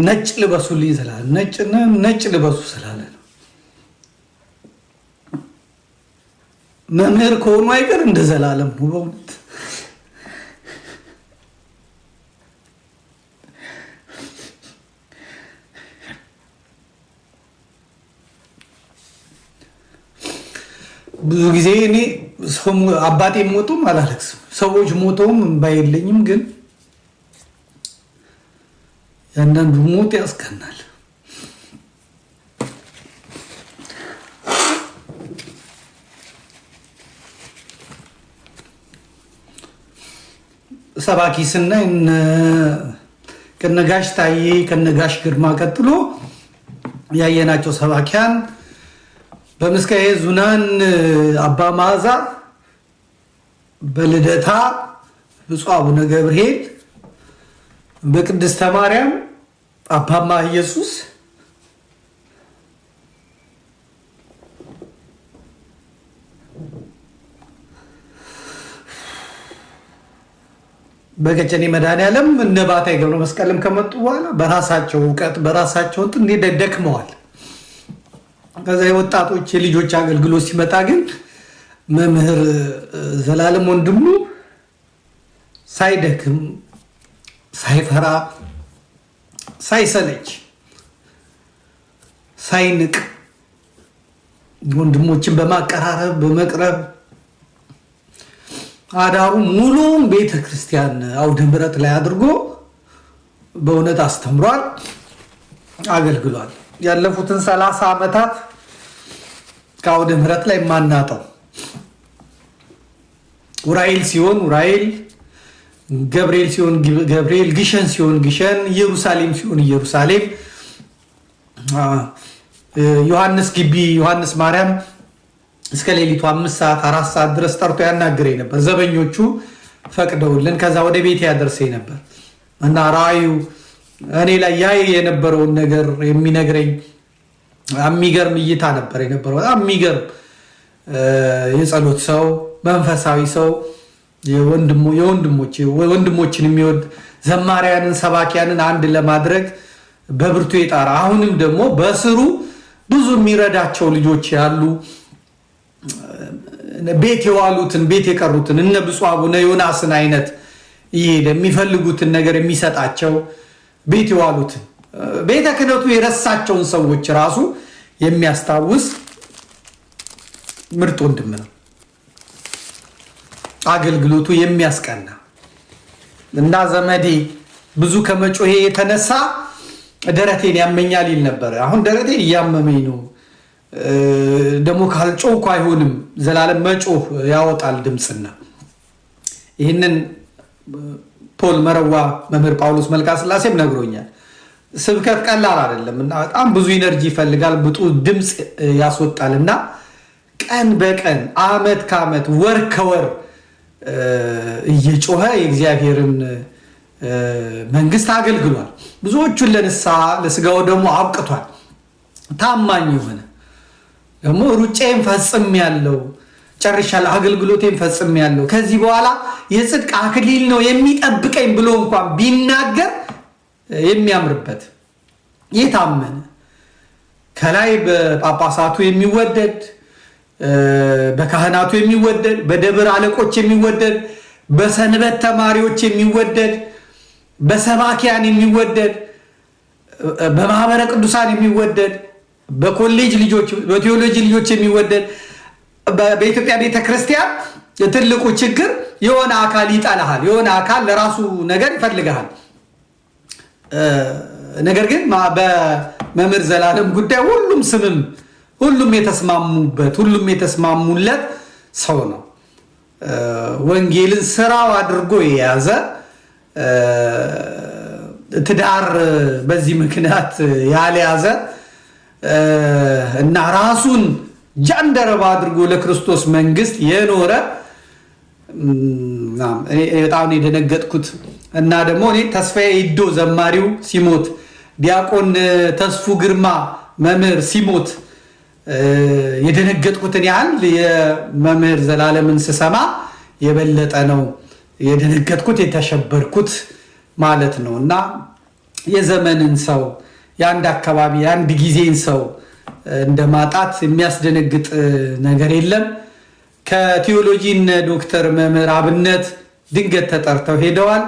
ነጭ ልበሱልኝ ስላለ፣ ነጭ ነጭ ልበሱ ስላለ ነው። መምህር ከሆኑ አይቀር እንደ ዘላለም ነው በእውነት። ብዙ ጊዜ እኔ አባቴ ሞቶም አላለቅስም፣ ሰዎች ሞተውም እምባ የለኝም። ግን ያንዳንዱ ሞት ያስቀናል። ሰባኪ ስናይ ከነጋሽ ታዬ ከነጋሽ ግርማ ቀጥሎ ያየናቸው ሰባኪያን በምስካየ ኅዙናን አባ መዓዛ፣ በልደታ ብፁዕ አቡነ ገብርኤል፣ በቅድስተ ማርያም አባማ ኢየሱስ፣ በቀጨኔ መድኃኔዓለም እነ ባታይ ገብረ መስቀልም ከመጡ በኋላ በራሳቸው እውቀት በራሳቸው እንትን ደክመዋል። ከዛ የወጣቶች የልጆች አገልግሎት ሲመጣ ግን መምህር ዘላለም ወንድሙ ሳይደክም፣ ሳይፈራ፣ ሳይሰለች፣ ሳይንቅ ወንድሞችን በማቀራረብ፣ በመቅረብ አዳሩ ሙሉውን ቤተ ክርስቲያን አውደ ምሕረት ላይ አድርጎ በእውነት አስተምሯል፣ አገልግሏል። ያለፉትን 30 ዓመታት ከአውደ ምሕረት ላይ የማናጠው ኡራኤል ሲሆን ኡራኤል፣ ገብርኤል ሲሆን ገብርኤል፣ ግሸን ሲሆን ግሸን፣ ኢየሩሳሌም ሲሆን ኢየሩሳሌም፣ ዮሐንስ ግቢ ዮሐንስ ማርያም እስከ ሌሊቱ 5 ሰዓት፣ 4 ሰዓት ድረስ ጠርቶ ያናግረኝ ነበር። ዘበኞቹ ፈቅደውልን ከዛ ወደ ቤት ያደርሰኝ ነበር እና ራእዩ እኔ ላይ ያይ የነበረውን ነገር የሚነግረኝ የሚገርም እይታ ነበር የነበረው። በጣም የሚገርም የጸሎት ሰው፣ መንፈሳዊ ሰው፣ ወንድሞችን የሚወድ፣ ዘማሪያንን ሰባኪያንን አንድ ለማድረግ በብርቱ የጣረ፣ አሁንም ደግሞ በስሩ ብዙ የሚረዳቸው ልጆች ያሉ፣ ቤት የዋሉትን፣ ቤት የቀሩትን እነ ብፁዕ አቡነ ዮናስን አይነት እየሄደ የሚፈልጉትን ነገር የሚሰጣቸው፣ ቤት የዋሉትን፣ ቤተ ክህነቱ የረሳቸውን ሰዎች ራሱ የሚያስታውስ ምርጥ ወንድም ነው። አገልግሎቱ የሚያስቀና እና ዘመዴ ብዙ ከመጮሄ የተነሳ ደረቴን ያመኛል ይል ነበር። አሁን ደረቴን እያመመኝ ነው። ደግሞ ካልጮህኩ አይሆንም። ዘላለም መጮህ ያወጣል ድምፅና ይህንን ፖል መረዋ መምህር ጳውሎስ መልካ ስላሴም ነግሮኛል። ስብከት ቀላል አይደለም እና በጣም ብዙ energy ይፈልጋል፣ ብዙ ድምፅ ያስወጣል እና ቀን በቀን፣ አመት ከአመት፣ ወር ከወር እየጮኸ የእግዚአብሔርን መንግስት አገልግሏል። ብዙዎቹን ለንስሐ ለስጋው ደግሞ አብቅቷል። ታማኝ የሆነ ደግሞ ሩጫዬን ፈጽሜያለሁ፣ ጨርሻለሁ፣ አገልግሎቴን ፈጽሜያለሁ፣ ከዚህ በኋላ የጽድቅ አክሊል ነው የሚጠብቀኝ ብሎ እንኳን ቢናገር የሚያምርበት፣ የታመነ፣ ከላይ በጳጳሳቱ የሚወደድ፣ በካህናቱ የሚወደድ፣ በደብር አለቆች የሚወደድ፣ በሰንበት ተማሪዎች የሚወደድ፣ በሰባኪያን የሚወደድ፣ በማህበረ ቅዱሳን የሚወደድ፣ በኮሌጅ ልጆች፣ በቴዎሎጂ ልጆች የሚወደድ። በኢትዮጵያ ቤተክርስቲያን ትልቁ ችግር የሆነ አካል ይጠላሃል፣ የሆነ አካል ለራሱ ነገር ይፈልግሃል። ነገር ግን በመምህር ዘላለም ጉዳይ ሁሉም ስምም፣ ሁሉም የተስማሙበት፣ ሁሉም የተስማሙለት ሰው ነው። ወንጌልን ስራው አድርጎ የያዘ፣ ትዳር በዚህ ምክንያት ያልያዘ እና ራሱን ጃንደረባ አድርጎ ለክርስቶስ መንግስት የኖረ። በጣም ነው የደነገጥኩት። እና ደግሞ እኔ ተስፋዬ ይዶ ዘማሪው ሲሞት፣ ዲያቆን ተስፉ ግርማ መምህር ሲሞት የደነገጥኩትን ያህል የመምህር ዘላለምን ስሰማ የበለጠ ነው የደነገጥኩት፣ የተሸበርኩት ማለት ነው። እና የዘመንን ሰው፣ የአንድ አካባቢ፣ የአንድ ጊዜን ሰው እንደ ማጣት የሚያስደነግጥ ነገር የለም። ከቴዎሎጂ እነ ዶክተር መምህር አብነት ድንገት ተጠርተው ሄደዋል።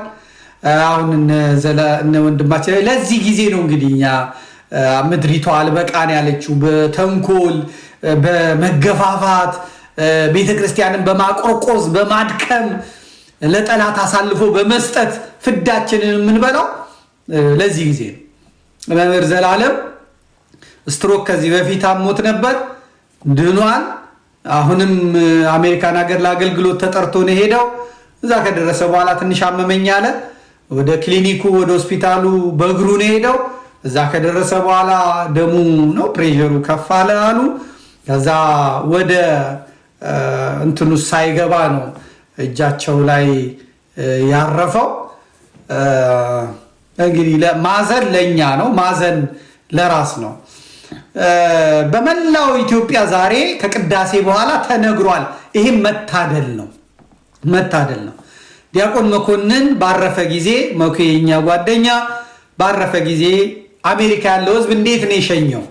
አሁን እነ ወንድማችን ለዚህ ጊዜ ነው እንግዲህ እኛ ምድሪቷ አልበቃን ያለችው፣ በተንኮል፣ በመገፋፋት፣ ቤተክርስቲያንን በማቆርቆዝ፣ በማድከም፣ ለጠላት አሳልፎ በመስጠት ፍዳችንን የምንበላው ለዚህ ጊዜ ነው። መምህር ዘላለም ስትሮክ ከዚህ በፊት አሞት ነበር፣ ድኗል። አሁንም አሜሪካን ሀገር ለአገልግሎት ተጠርቶ ነው የሄደው። እዛ ከደረሰ በኋላ ትንሽ አመመኝ አለ። ወደ ክሊኒኩ፣ ወደ ሆስፒታሉ በእግሩ ነው የሄደው። እዛ ከደረሰ በኋላ ደሙ ነው pressure ሩ ከፍ አለ አሉ። ከዛ ወደ እንትኑ ሳይገባ ነው እጃቸው ላይ ያረፈው። እንግዲህ ማዘን ለእኛ ነው፣ ማዘን ለራስ ነው። በመላው ኢትዮጵያ ዛሬ ከቅዳሴ በኋላ ተነግሯል። ይህም መታደል ነው፣ መታደል ነው። ዲያቆን መኮንን ባረፈ ጊዜ፣ መኩ የኛ ጓደኛ ባረፈ ጊዜ አሜሪካ ያለው ሕዝብ እንዴት ነው የሸኘው?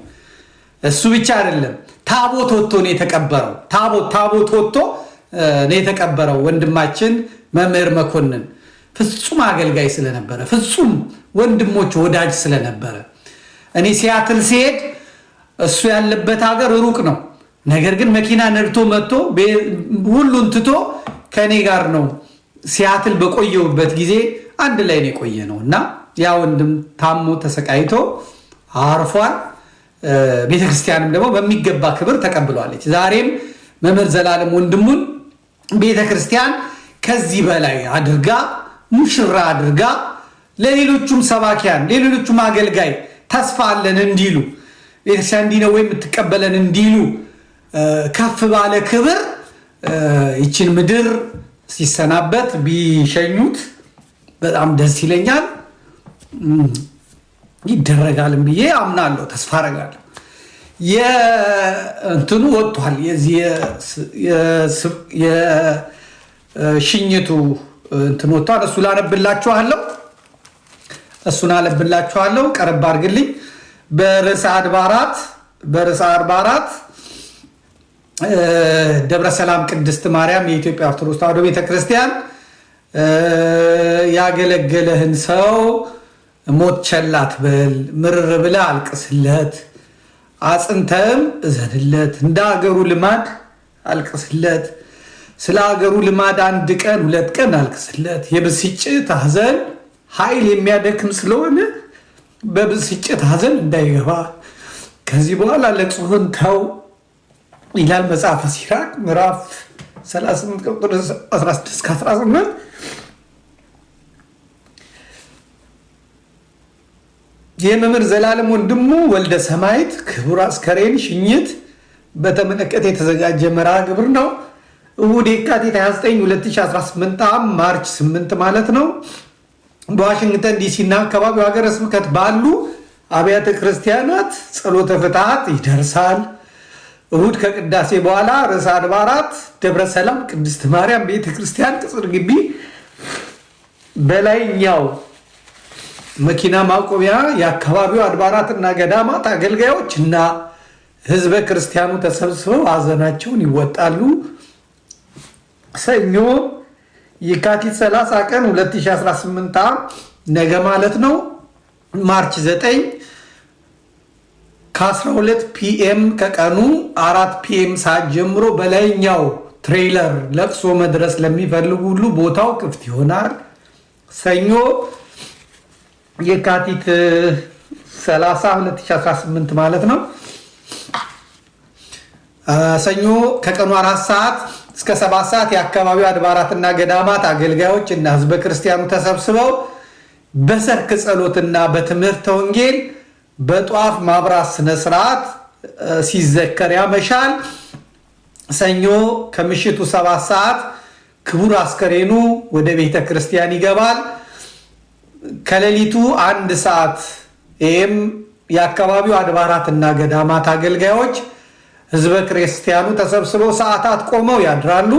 እሱ ብቻ አይደለም፣ ታቦት ወጥቶ ነው የተቀበረው። ታቦት ወጥቶ ነው የተቀበረው። ወንድማችን መምህር መኮንን ፍጹም አገልጋይ ስለነበረ፣ ፍጹም ወንድሞች ወዳጅ ስለነበረ፣ እኔ ሲያትል ሲሄድ እሱ ያለበት ሀገር ሩቅ ነው። ነገር ግን መኪና ነድቶ መጥቶ ሁሉን ትቶ ከእኔ ጋር ነው ሲያትል በቆየውበት ጊዜ አንድ ላይ ነው የቆየ ነው እና ያ ወንድም ታሞ ተሰቃይቶ አርፏል። ቤተክርስቲያንም ደግሞ በሚገባ ክብር ተቀብሏለች። ዛሬም መምህር ዘላለም ወንድሙን ቤተክርስቲያን ከዚህ በላይ አድርጋ፣ ሙሽራ አድርጋ፣ ለሌሎቹም ሰባኪያን፣ ለሌሎቹም አገልጋይ ተስፋ አለን እንዲሉ፣ ቤተክርስቲያን እንዲህ ነው ወይ የምትቀበለን እንዲሉ፣ ከፍ ባለ ክብር ይችን ምድር ሲሰናበት ቢሸኙት በጣም ደስ ይለኛል። ይደረጋልም ብዬ አምናለሁ፣ ተስፋ አደርጋለሁ። የእንትኑ ወጥቷል። የዚህ የሽኝቱ እንትን ወጥቷል። እሱ ላነብላችኋለሁ። እሱን አነብላችኋለሁ። ቀረብ አድርግልኝ። በርዕሰ አድባራት ደብረ ሰላም ቅድስት ማርያም የኢትዮጵያ ኦርቶዶክስ ተዋሕዶ ቤተክርስቲያን ያገለገለህን ሰው ሞት ቸል አትበል፣ ምርር ብለህ አልቅስለት፣ አጽንተም እዘንለት፣ እንደ አገሩ ልማድ አልቅስለት። ስለ አገሩ ልማድ አንድ ቀን ሁለት ቀን አልቅስለት። የብስጭት ሐዘን ኃይል የሚያደክም ስለሆነ በብስጭት ሐዘን እንዳይገባ ከዚህ በኋላ ለቅሶህን ተው ይላል መጽሐፈ ሲራክ ምዕራፍ 38 ቁጥር 16 18። የመምህር ዘላለም ወንድሙ ወልደ ሰማይት ክቡር አስከሬን ሽኝት በተመለከተ የተዘጋጀ መርሃ ግብር ነው። እሑድ የካቲት 29 2018 ዓ.ም፣ March 8 ማለት ነው። በዋሽንግተን ዲሲ እና አካባቢው ሀገረ ስብከት ባሉ አብያተ ክርስቲያናት ጸሎተ ፍትሐት ይደርሳል። እሁድ ከቅዳሴ በኋላ ርዕሰ አድባራት ደብረ ሰላም ቅድስት ማርያም ቤተክርስቲያን ቅጽር ግቢ በላይኛው መኪና ማቆሚያ የአካባቢው አድባራትና ገዳማት አገልጋዮች እና ህዝበ ክርስቲያኑ ተሰብስበው ሀዘናቸውን ይወጣሉ። ሰኞ የካቲት 30 ቀን 2018 ዓ.ም፣ ነገ ማለት ነው፣ March 9 ከ12 PM፣ ከቀኑ 4 PM ሰዓት ጀምሮ በላይኛው trailer ለቅሶ መድረስ ለሚፈልጉ ሁሉ ቦታው ክፍት ይሆናል። ሰኞ የካቲት 30 2018 ማለት ነው። ሰኞ ከቀኑ 4 ሰዓት እስከ 7 ሰዓት የአካባቢው አድባራትና ገዳማት አገልጋዮች እና ህዝበ ክርስቲያኑ ተሰብስበው በሰርክ ጸሎትና በትምህርተ ወንጌል በጧፍ ማብራት ስነስርዓት ሲዘከር ያመሻል። ሰኞ ከምሽቱ 7 ሰዓት ክቡር አስከሬኑ ወደ ቤተ ክርስቲያን ይገባል። ከሌሊቱ 1 ሰዓት ይህም የአካባቢው አድባራትና ገዳማት አገልጋዮች፣ ህዝበ ክርስቲያኑ ተሰብስበው ሰዓታት ቆመው ያድራሉ።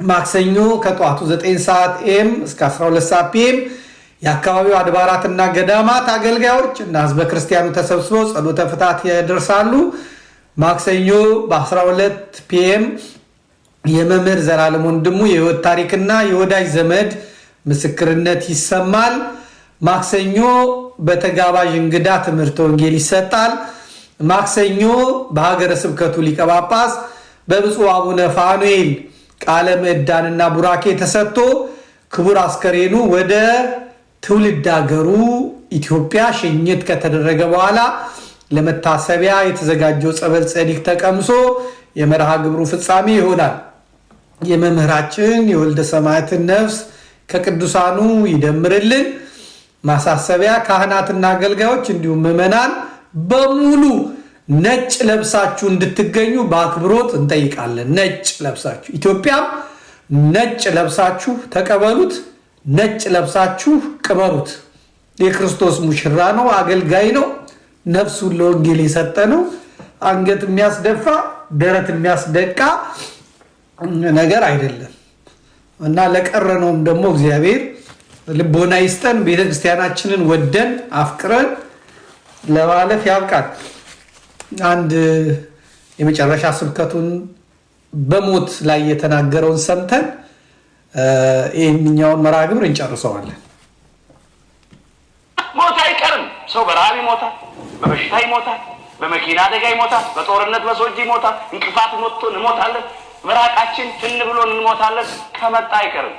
ማክሰኞ ከጠዋቱ 9 ሰዓት AM እስከ 12 ሰዓት PM የአካባቢው አድባራትና ገዳማት አገልጋዮች እና ህዝበ ክርስቲያኑ ተሰብስበው ጸሎተ ፍትሐት ያደርሳሉ። ማክሰኞ በ12 PM የመምህር ዘላለም ወንድሙ የህይወት ታሪክና የወዳጅ ዘመድ ምስክርነት ይሰማል። ማክሰኞ በተጋባዥ እንግዳ ትምህርተ ወንጌል ይሰጣል። ማክሰኞ በሀገረ ስብከቱ ሊቀ ጳጳስ በብፁዕ አቡነ ፋኑኤል ቃለ ምዕዳንና ቡራኬ ተሰጥቶ ክቡር አስከሬኑ ወደ ትውልድ ሀገሩ ኢትዮጵያ ሽኝት ከተደረገ በኋላ ለመታሰቢያ የተዘጋጀው ጸበል ጸዲቅ ተቀምሶ የመርሃ ግብሩ ፍጻሜ ይሆናል። የመምህራችን የወልደ ሰማዕትን ነፍስ ከቅዱሳኑ ይደምርልን። ማሳሰቢያ፣ ካህናትና አገልጋዮች እንዲሁም ምዕመናን በሙሉ ነጭ ለብሳችሁ እንድትገኙ በአክብሮት እንጠይቃለን። ነጭ ለብሳችሁ ኢትዮጵያም ነጭ ለብሳችሁ ተቀበሉት፣ ነጭ ለብሳችሁ ቅበሩት። የክርስቶስ ሙሽራ ነው፣ አገልጋይ ነው፣ ነፍሱን ለወንጌል የሰጠ ነው። አንገት የሚያስደፋ ደረት የሚያስደቃ ነገር አይደለም እና ለቀረነውም ደግሞ እግዚአብሔር ልቦና ይስጠን። ቤተክርስቲያናችንን ወደን አፍቅረን ለማለፍ ያብቃል። አንድ የመጨረሻ ስብከቱን በሞት ላይ የተናገረውን ሰምተን ይህንኛውን መርሃ ግብር እንጨርሰዋለን። ሞት አይቀርም። ሰው በረሃብ ይሞታል፣ በበሽታ ይሞታል፣ በመኪና አደጋ ይሞታል፣ በጦርነት በሰው እጅ ይሞታል። እንቅፋት ሞቶ እንሞታለን። ምራቃችን ትን ብሎ እንሞታለን። ከመጣ አይቀርም።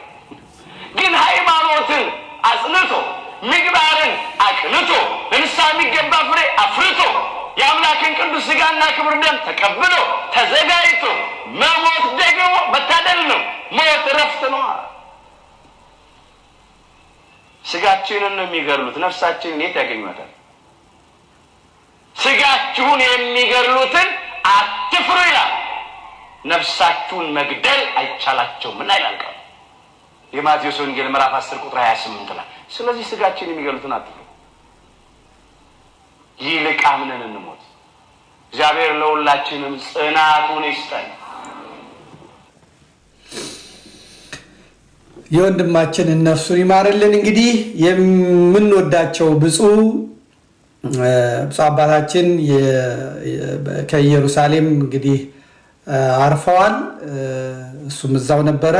ግን ሃይማኖትን አጽንቶ ምግባርን አቅንቶ ለንስሐ የሚገባ ፍሬ አፍርቶ የአምላክን ቅዱስ ሥጋና ክቡር ደም ተቀብሎ ተዘጋጅቶ መሞት ደግሞ መታደል ነው። ሞት እረፍት ነው። ስጋችንን ነው የሚገድሉት፣ ነፍሳችንን የት ያገኟታል? ስጋችሁን የሚገድሉትን አትፍሩ ይላል። ነፍሳችሁን መግደል አይቻላቸውም እና ይላል ቃሉ የማቴዎስ ወንጌል ምዕራፍ 10 ቁጥር 28 ላይ። ስለዚህ ስጋችን የሚገሉትን አትፍሩ፣ ይልቅ አምነን እንሞት። እግዚአብሔር ለሁላችንም ጽናቱን ይስጠን። የወንድማችን ነፍሱን ይማርልን። እንግዲህ የምንወዳቸው ብፁዕ አባታችን ከኢየሩሳሌም እንግዲህ አርፈዋል። እሱም እዛው ነበረ።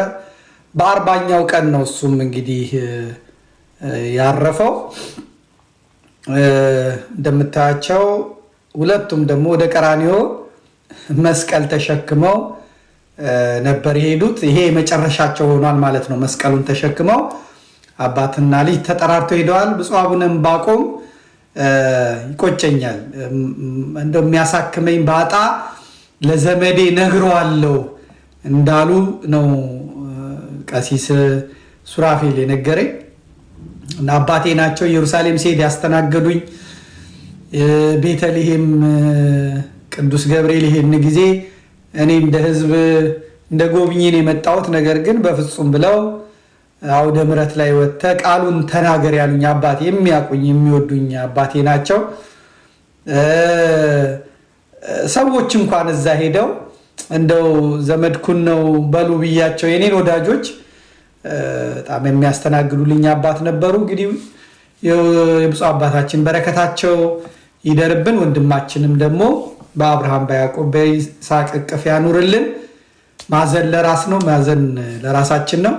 በ40ኛው ቀን ነው እሱም እንግዲህ ያረፈው። እንደምታያቸው ሁለቱም ደግሞ ወደ ቀራንዮ መስቀል ተሸክመው ነበር የሄዱት። ይሄ የመጨረሻቸው ሆኗል ማለት ነው። መስቀሉን ተሸክመው አባትና ልጅ ተጠራርተው ሄደዋል። ብፁዕ አቡነ ዕንባቆም ይቆጨኛል፣ እንደው የሚያሳክመኝ ባጣ ለዘመዴ ነግረዋለሁ እንዳሉ ነው ቀሲስ ሱራፌል የነገረኝ። እና አባቴ ናቸው ኢየሩሳሌም ሲሄድ ያስተናገዱኝ። ቤተልሔም ቅዱስ ገብርኤል ይሄን ጊዜ እኔ እንደ ሕዝብ እንደ ጎብኚ ነው የመጣሁት፣ ነገር ግን በፍጹም ብለው አውደ ምሕረት ላይ ወጥተህ ቃሉን ተናገር ያሉኝ አባቴ፣ የሚያውቁኝ የሚወዱኝ አባቴ ናቸው። ሰዎች እንኳን እዛ ሄደው እንደው ዘመድኩን ነው በሉ ብያቸው የኔን ወዳጆች በጣም የሚያስተናግዱልኝ አባት ነበሩ። እንግዲህ የብፁዕ አባታችን በረከታቸው ይደርብን። ወንድማችንም ደግሞ በአብርሃም በያዕቆብ በይስሐቅ እቅፍ ያኑርልን። ማዘን ለራስ ነው፣ ማዘን ለራሳችን ነው።